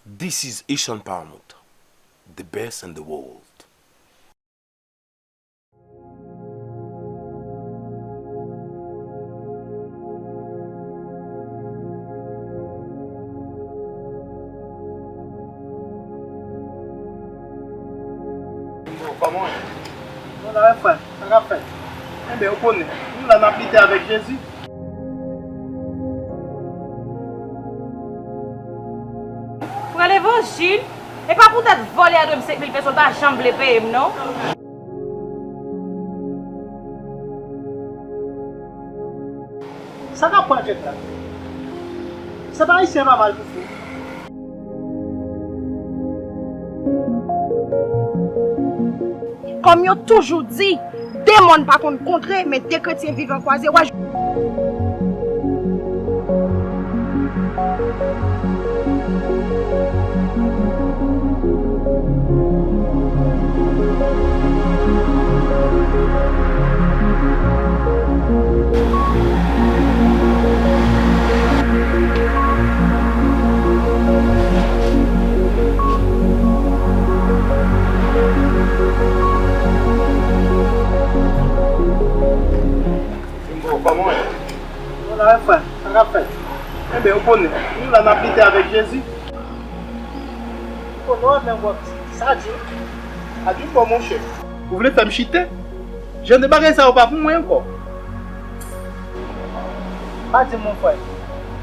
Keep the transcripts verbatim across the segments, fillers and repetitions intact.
This is Ishan Paramount, the best in the world. Kòman w ye? Nou la wi frè, sa k ap fèt? Enben, ou konnen, nou la n ap lite avèk Jezi. Frè Levanjil, e pa poutèt vòlè a dwe m senk mil peso, l pa janm vle peye m non. Sa k ap pran tèt la? Se pa ayisyen pa mal pou fou. Kòm yo toujou di, de mòn pa konn kontre, men de kretyen vivan kwaze. Wè, Bon, kòman w ye? Nou la wi frè, sa k ap fèt? Enben, ou konnen, nou la n ap lite avèk Jezi. Konnen w ap menm wè sa di. A di w bon monchè. Ou vle fè m chite? Jan de bagay sa yo pa pou mwen ankò. Pa di m monfrè,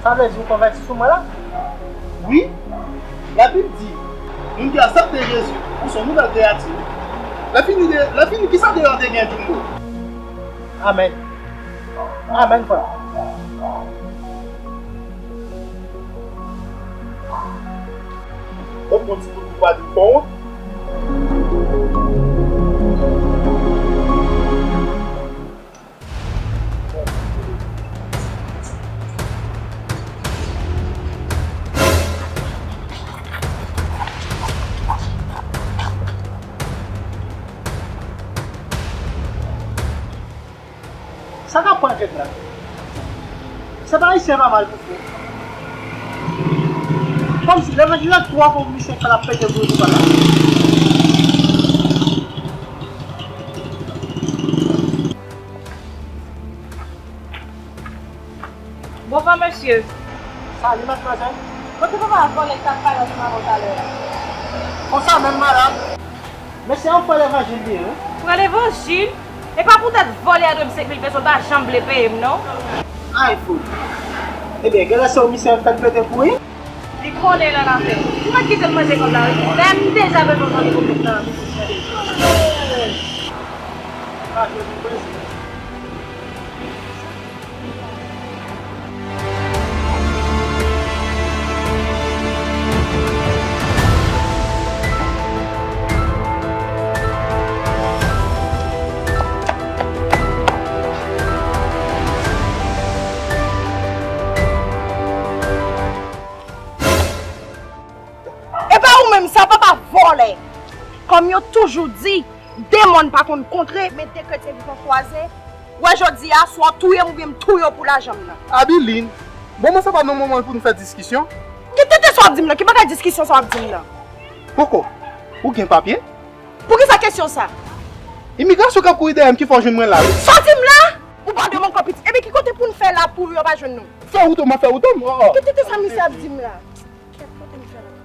sa vle di ou konvèti sou mwen la? Wi. Labib di, moun ki aksepte Jezi, ou se yon nouvèl kreyati. Lè fini de, lè fini, kisa deyò te gen, Jumbo? Amèn. Amèn, frè. Ou pran ti kout pou pa di fò wont. Sa k ap pran tèt la? Se pa ayisyen pa mal pou fou. Kòmsi levanjil la twò fò pou misye fè l ap pete boul pou papa. Bonswa mesye. Salut, mademoiselle. Kote papa vòlè k t ap pale ansanm avè w talè a? Konsa menm, madanm. Mesye an frè levanjil li ye, wi. Frè levanjil? E pa poutèt vòlè a dwe m senk mil peso, l pa janm vle peye m non. Ay, fout. Ebyen, genlè se yon misye fèt pete pou li. Li konnen l annafè. Ou mèt kite l manje kòb la, wi. Dayè, m deja bezwen manje pou m nan. E pa ou menm sa, papa vòlè. Kòm yo toujou di, de mòn pa konn kontre, men de kretyen vivan kwaze. Wè jodi a, swa w touye m oubyen m touye w pou lajan m nan. Abilin, moman sa pa nan moman pou nou fè diskisyon. Ki tenten sa w ap di m nan? Ki bagay diskisyon sa w ap di m nan? Koko, ou gen papye? Poukisa kesyon sa? Imigrasyon k ap kouri dèyè m ki fè w jwenn mwen la, wi. Soti m la! Ou pa de mon kò pitit. Ebyen ki kote pou n fè la pou yo pa jwenn nou? Fè wout ou, m ap fè wout ou, m, oh, oh. Ki tenten sa misye ap di m la? Kèt kote m fè la?